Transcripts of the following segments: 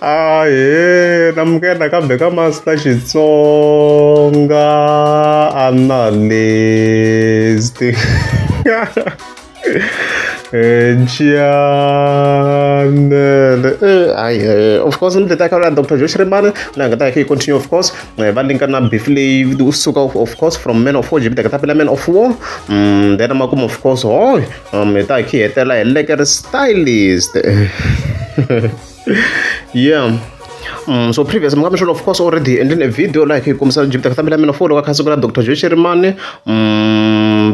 Ahee namukela nakambe ka Master Xitsonga Analyst. Channel. Hayi, of course ni ta kha Dr. Josh Rimani la nga ta hi continue, of course va linka na beef leyi suka, of course, from Men of War Jimmy ta pela Men of War, then makumu, of course, hoy hi ta hi hetela hi Lekker Stylist. Yeah. So previous mi nga of course already endlini a video like hi kombisa Jimmy ta Men of War loko kha sungula Dr. Josh Rimani,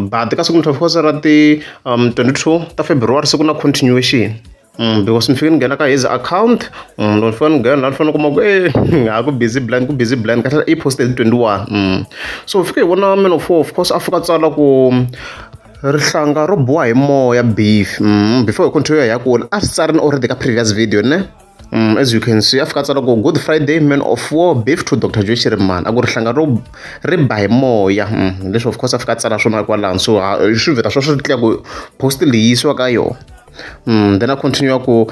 but ka siku, of course, ra ti 22 ta February siku na continuation, because ni fike ni nghena ka his account, loko ni fika ni nghena la ni fanele kuma ku e a ku busy blind, ku busy blind kahle i posted 21. So fike hi vona Man of War, of course, a fika tsala ku rihlanga ro biwa hi moya beef. Before hi continue ya kula a swi tsarini already ka previous video ne. As you can see, a fika tsala ku "Good Friday, Man of War beef to Dr. Joe Shirimani", a ku rihlanga ro ri ba hi moya, leswi of course a fika tsala swona kwalano, so swi vheta swa swi tlula ku post leyi yisiwa ka yona. Then a continue ku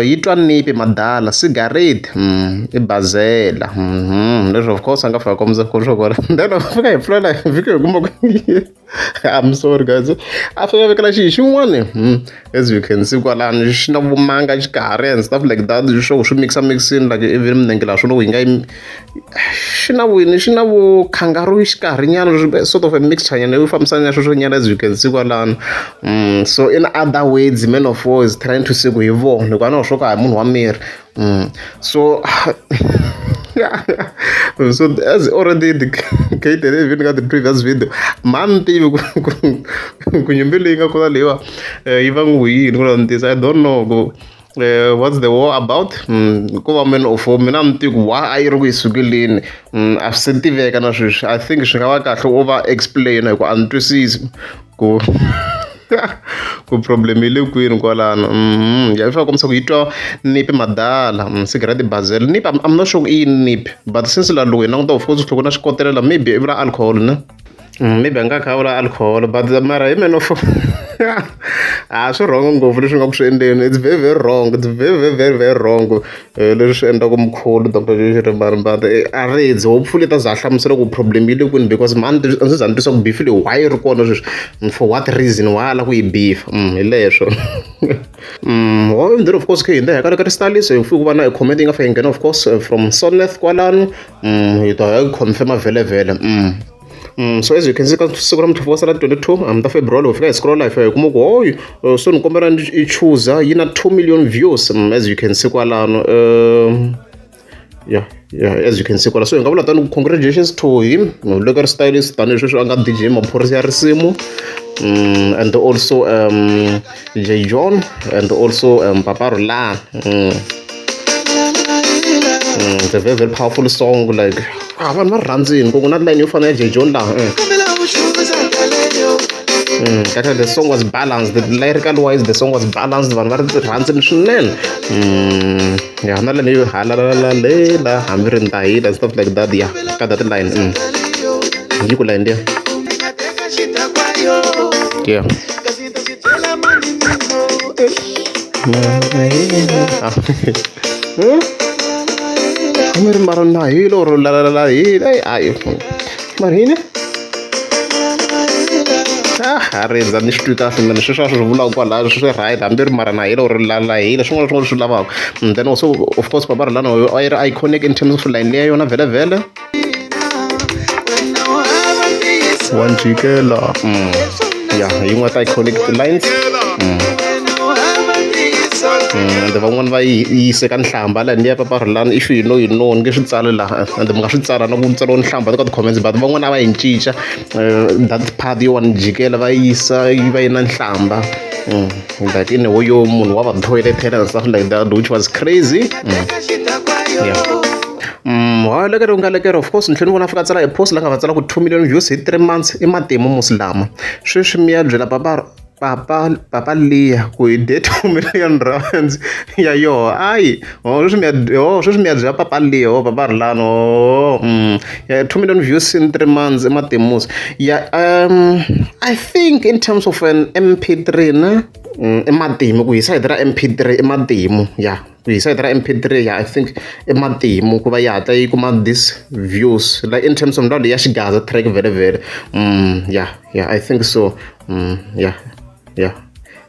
yi twa nipi madala cigarette, i bazela, leswi of course a nga fika kombisa ku swo kona. Then a fika hi pfulela hi fika hi kuma ku, I'm sorry guys, a fika vekela xi xin'wani, as you can see kwalano xi na vumanga xikarhi and stuff like that, swo swi mixa mixini like even minenge laha swona yi nga yi xi na vuyini xi na vukhangaru xikarhi nyana, sort of a mixture nyana yo fambisana na sweswo nyana, as you can see kwalano. So in other words, Man of War is trying to say ku hi vona hikuva na swo ka hi munhu wa miri. So as already indicated even ka the previous video, mani tivi ku nyimpi leyi nga kona leyiwa yi vangiwe yini ku la. I don't know ku what's the war about. Ko va Man of War mina a ni tivi ku why a yi ri ku yi sukeleni, a swi se tiveka na sweswi. I think swi nga va kahle u va explain hi ku a ni twisisi ku problem yi le kwini kwalano. Ya swi va kombisa ku yi twa nipi madala, cigarette bazel nipi. I'm not sure ku i yini nipi, but since la loko hi languta, of course, loko na xikotelela maybe i vula alcohol ne. Maybe a nga kha a vula alcohol, but mara hi Man of a swi wrong ngopfu leswi nga ku swi endleni. It's very, very wrong. It's very, very, very, very wrong leswi swi endlaku mkhulu Dr. Shirimani, but a ridzi hopefully ta za a hlamusela ku problem yi le kwini, because mani a ndzi za ni twisa ku beef leyi why yi ri kona sweswi, for what reason, why a lava ku yi beef. Hi leswo. Well, then of course khe hi ka ka stylist hi fike ku va na comment yi nga fika yi nghena, of course, from Soneth kwalano. Hi ta hi confirma vhele vhele. So as you can see, ka siku ra muthofu wa sala 22 ta February, hi fika hi scroll hi fika hi kuma ku hoy so ni kombela i chooser yi na 2 million views, as you can see kwalano. Yeah, as you can see kwala, so hi nga vula tani congratulations to him loko ri stylist tanihi sweswi a nga DJ Maphorisa ya risimu, and also J John and also Papa Rulan. It's a very, very powerful song, like ah vanhu va rhandzini ku na line yo fana ya J John laha. Kahle, the song was balanced lyrical wise, the song was balanced, vanhu va ri rhandzini swinene. Yeah, na line yo halalalela hambi ri ndahila and stuff like that, yeah, ka that line, yi ku line liya, yeah. Hambi ri mara nahilo or la hila ayi mara yini ah a rindza ni swi twi kahle mina sweswi a swi vulaka kwalano swi right hambi ri mara nahilo or la hila swin'wana na swin'wana leswi lavaka. Then also, of course, Papa Rhulani a yi ri iconic in terms of line leya yona vhele vhele wa njhikela. Yeah, yin'wana ta iconic lines. And van'wani va yi yise ka nhlamba line liya Papa Rhulani. If you know, you know. Ni nge swi tsali laha and mi nga swi tsala na ku tsariwa nhlamba ka ti-comments, but van'wani a va yi cinca that part yo wa ni jikela va yisa yi va yi na nhlamba, like in a way yo munhu wa va toilet and stuff like that, which was crazy. Yeah. Hayi lekere u nga lekere, of course ni tlhela ni vona a fika a tsala hi post la nga va tsala ku 2 million views hi 3 months i matimu musi lama sweswi mi ya byela papa papa papa liya ku hi dye R2 million ya yoho ayi oh sweswi mi ya oh sweswi mi ya byela papa liya oh papa Rhulani oh yeah, 2 million views in 3 months i matimu musi. Yeah, I think in terms of an MP3 ne. I matimu ku hi sayiti ra MP3, i matimu ya ku hi sayiti ra MP3. Ya, I think i matimu ku va yi hatla yi kuma this views, like in terms of ndhawu leyi ya xigaza track vhele vhele. Yeah, I think so. Yeah,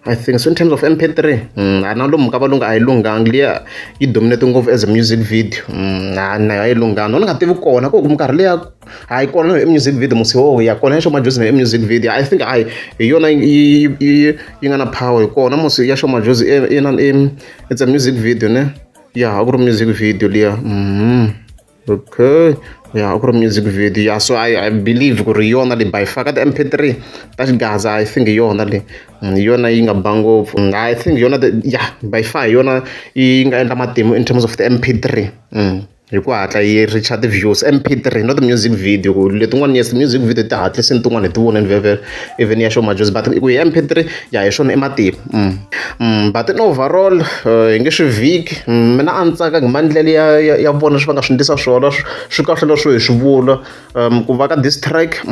I think so in terms of MP3. A na lomu ka valungu a yi lunghangi liya, yi dominate ngopfu as a music video. Na a yi lunghanga, ni nga tivi kona ku minkarhi liya hayi kona i music video musi wo ya kona ya Sho Madjozi na i music video. I think hayi, hi yona yi nga na power hi kona musi ya Sho Madjozi i na it's a music video ne. Ya, a ku ri music video liya. Okay, ya, a ku ri music video ya. So I believe ku ri yona leyi by far ka ti-MP3 ta xigaza. I think hi yona leyi, hi yona yi nga ba ngopfu. I think yona, ya, by far hi yona yi nga endla matimu in terms of the MP3, hi ku hatla yi reach ti-views MP3, not music video. Ku letin'wana, yes, music video ti hatlisini, tin'wana hi ti voneni vhevhele, even ya Sho Madjozi, but ku hi MP3 ya hi swona i matimu. But in overall, hi nge swi vhiki. Mina a ni tsakanga hi maendlelo ya vona swi va nga swi endlisa swona. Swi kahle leswo hi swi vula ku va ka this track,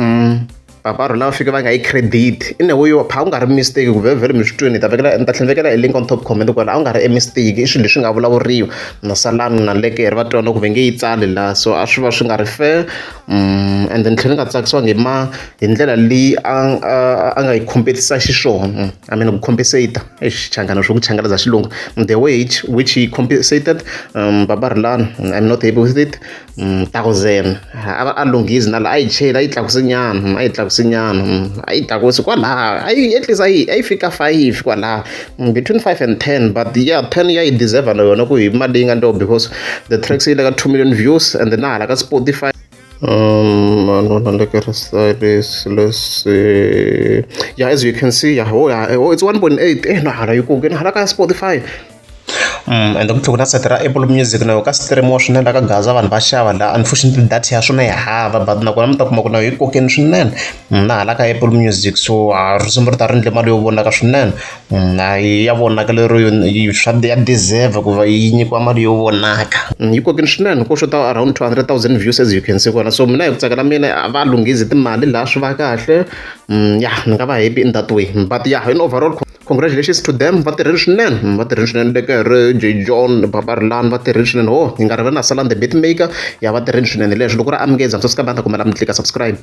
Papa Rhulani va fike va nga yi credit in a way yo pha ku nga ri mistake ku vhele vhele mi swi twini. Hi ta vekela, ni ta tlhela ni vekela e link on top comment kwala. A ku nga ri e mistake, i swilo leswi nga vulavuriwa na Salani na Lekere, va twa na ku va nge yi tsali laha, so a swi va swi nga ri fair. And then tlhela ni nga tsakisiwangi hi ma hi ndlela leyi a nga yi compensate xiswona. I mean, ku compensate, eish, changana swo ku changana bya xilungu, the way which he compensated Baba Rhulani, I'm not happy with it. 1000 a va a lunghizi na la a yi cheli, a yi tlakuse nyana, a yi tlakuse nyana, a yi tlakuse kwalaha, a yi at least a yi fika 5 kwalaha, between 5 and 10. But yeah, 10 ya yi deserve na yona ku hi mali leyi nga ndoo, because the tracks yi le ka 2 million views and then na hala ka Spotify. Stylist, let's see. Yeah, as you can see, yeah, oh yeah, oh, it's 1.8. Eh, no, hala yi ku hala ka Spotify. And ku tlhela ku na site ra Apple Music na yo ka streamiwa swinene la ka Gaza, vanhu va xava la. Unfortunately data ya swona yi hava, but nakona mi ta kuma ku na yo yi kokeni swinene na hala ka Apple Music. So a risimu ri ta ri endle mali yo vonaka swinene. A ya vonaka lero swa ya deserve ku va yi nyikiwa mali yo vonaka. Yi kokeni swinene ku xota around 200,000 views, as you can see kona. So mina hi ku tsakela mina a va lunghizi timali laha swi va kahle. Yeah, ni nga va happy in that way. But yeah, in overall, congratulations to them, va tirhile swinene, va tirhile swinene. Lekere, J John, Papa Rhulani va tirhile swinene. Ho hi nga rivali na Salani the Beat Maker. Ya, va tirhile swinene. Leswi loko ri amukeza, subscribe, ta kumela mi tlika subscribe.